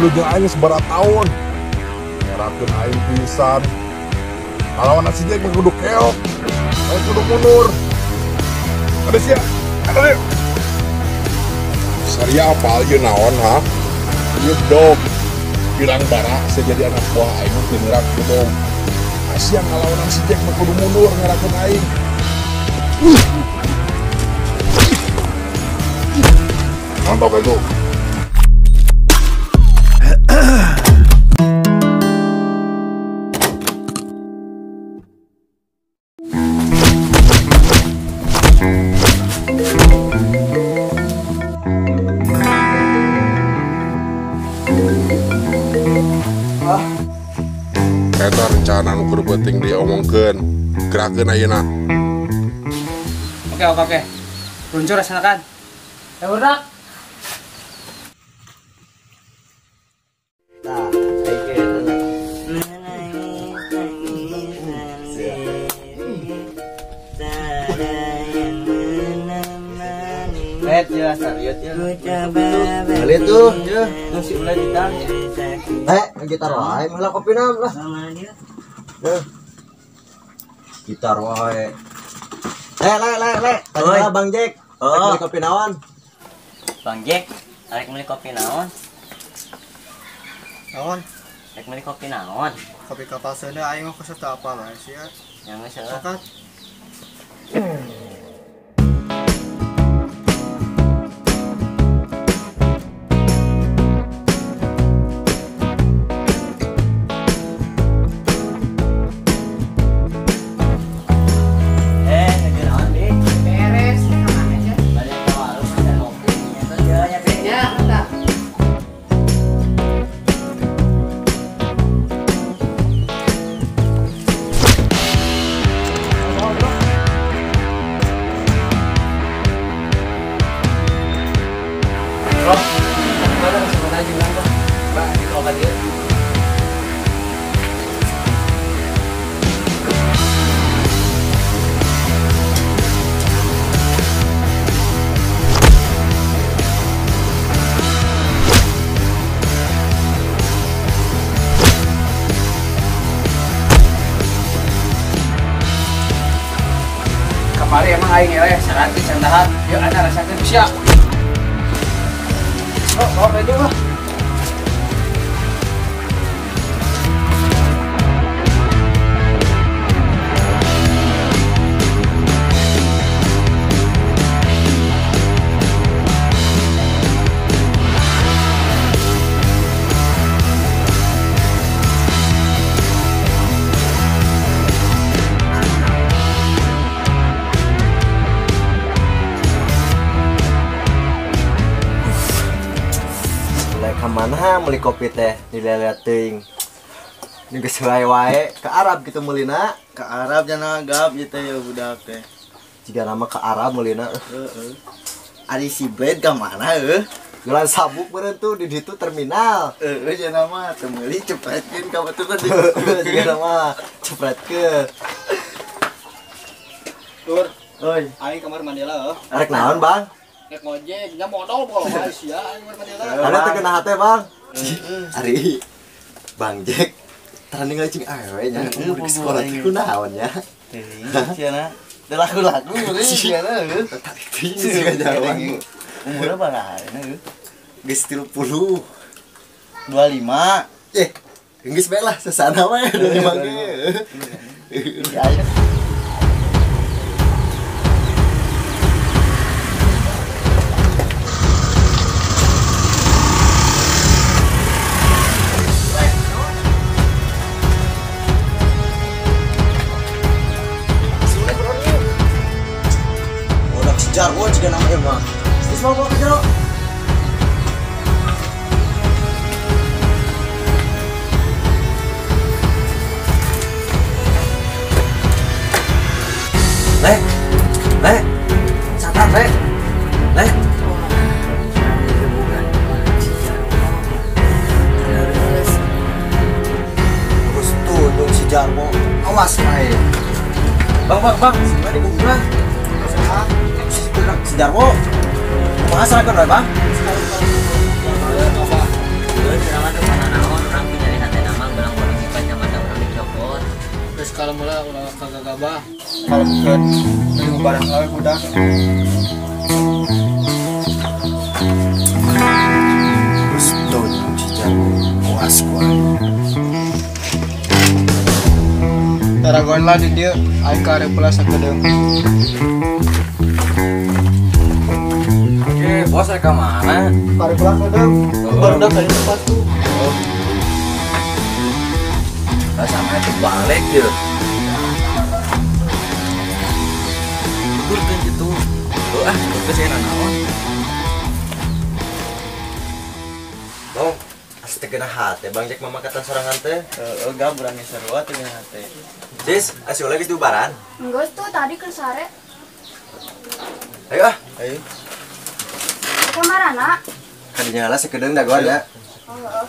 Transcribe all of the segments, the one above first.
dulu jeung aing sabaraha taun. Ngerakeun aing pisan. Ngalawan si Jack mah kudu keok. Aing kudu mundur. Ada sia. Ada deh. Saria apal ieu naon ha? Ieu dog. Bilang bara saya jadi anak buah aing teu ngerak dog. Asia ngalawanan si Jack mah kudu mundur ngerakeun aing. Mantap itu. Eta rencana nu keur penting diomongkeun, gerakeun ayeuna. Oke, oke, oke. Luncur laksanakan. Ya udah. Ya, serius ya. Beli tuh, ya, nasi ulai gitar. Gitar wae, malah kopi nam lah. Gitar wae. Le. Tanya Bang Jack. Oh, beli kopi naon? Bang Jack, arek beli kopi naon? Naon? Arek beli kopi naon? Kopi kapal seuneu aing mah khusus teu apal wae sia. Yang geus. Sokat. Kamari emang aing eleh 100 candahan. Yuk ana rasakeun sia. Oh, bawa itu lah. Mana meuli kopi teh dilihat teuing. Nu geus wae-wae ke Arab gitu meulina, ke Arab jana gap ieu teh ya budak teh. Jiga nama ke Arab meulina. Heeh. Ari si Blade ka mana heuh? Jualan sabuk meureun tuh di ditu terminal. Heeh jana mah teu meuli cepretkeun ka batur teh. Jiga nama cepretkeun. Tur, oi. Aing kamar Mandela heuh. Arek naon, Bang? Rek ngojek, nya modal pokoknya sia aing kamar Mandela. Ada teu kena hate, Bang. Ari Bang Jack tara ningali cing awewe nya umur di sekolah teh kunaon nya. Teuing sia teu laku-laku sia heuh. Teuing sia jawan. Umurna baraha heuh? Geus 30. 25. Geus bae lah sesana we 25 ge. Ya aya. Jarwo juga nama emang. Terus mau bawa ke jero. Le, le, sadar le, le. Terus tuh si Jarwo, awas main. Bang, bang, bang, sini di kuburan. Si Jarwo, kumaha sarakeun we, Bang? Urang mah teu pernah naon, urang punya nyeri hate nama gelang bolong si kacamata urang dicopot. Terus kalau mula ulah kagak gabah. Kalau bukan mending barang awe budak. Terus tuh cica puas gua. Taragon lah di dieu aing ka arep pula sakedeung. Oke, bos rek ka mana? Ka arep pula sakedeung. Barudak tadi sepatu. Lah sama itu balik ya. Tutur kan gitu. Oh, ah, geus aya naon. Bang, asa teu geunah hate Bang Jack mamakatan sorangan teh. Heeh, gak berani sarua teu geunah hate. Sis, asa ulah geus diubaran? Enggeus tuh tadi keur sare. Ayo ah. Ayo. Ka marana? Kadinya lah sakedeung dagoan ya. Oh, heeh.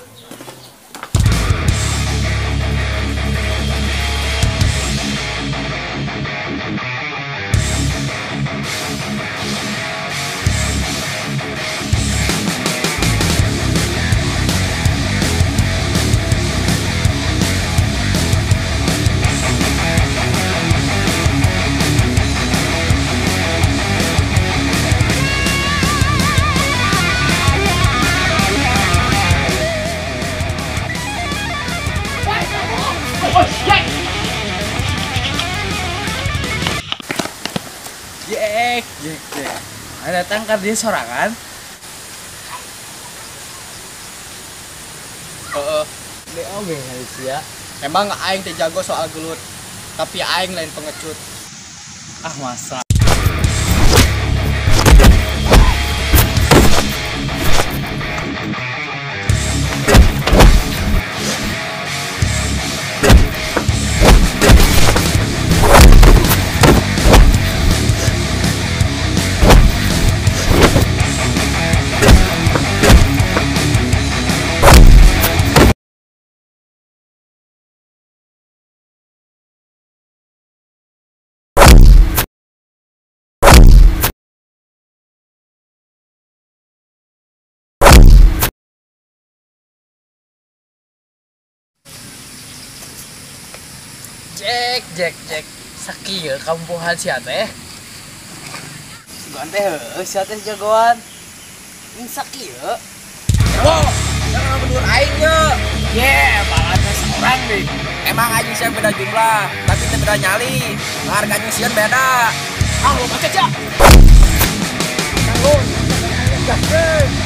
Jack, Jack, Jack. Ayo datang ke dia sorangan. Heeh. Oge sia. Emang aing teh jago soal gelut, tapi aing lain pengecut. Ah masa. Jack, Jack, Jack. Sakieu kampuhan sia teh. Sugan teh heueuh sia teh jagoan. Ing sakieu. Yo, jangan bedur aing ye. Ye, balasna seorang nih. Emang anjing sia beda jumlah, tapi teu beda nyali. Harga anjing sieun beda. Ah, lu baca sia. Kanggo. Gaskeun.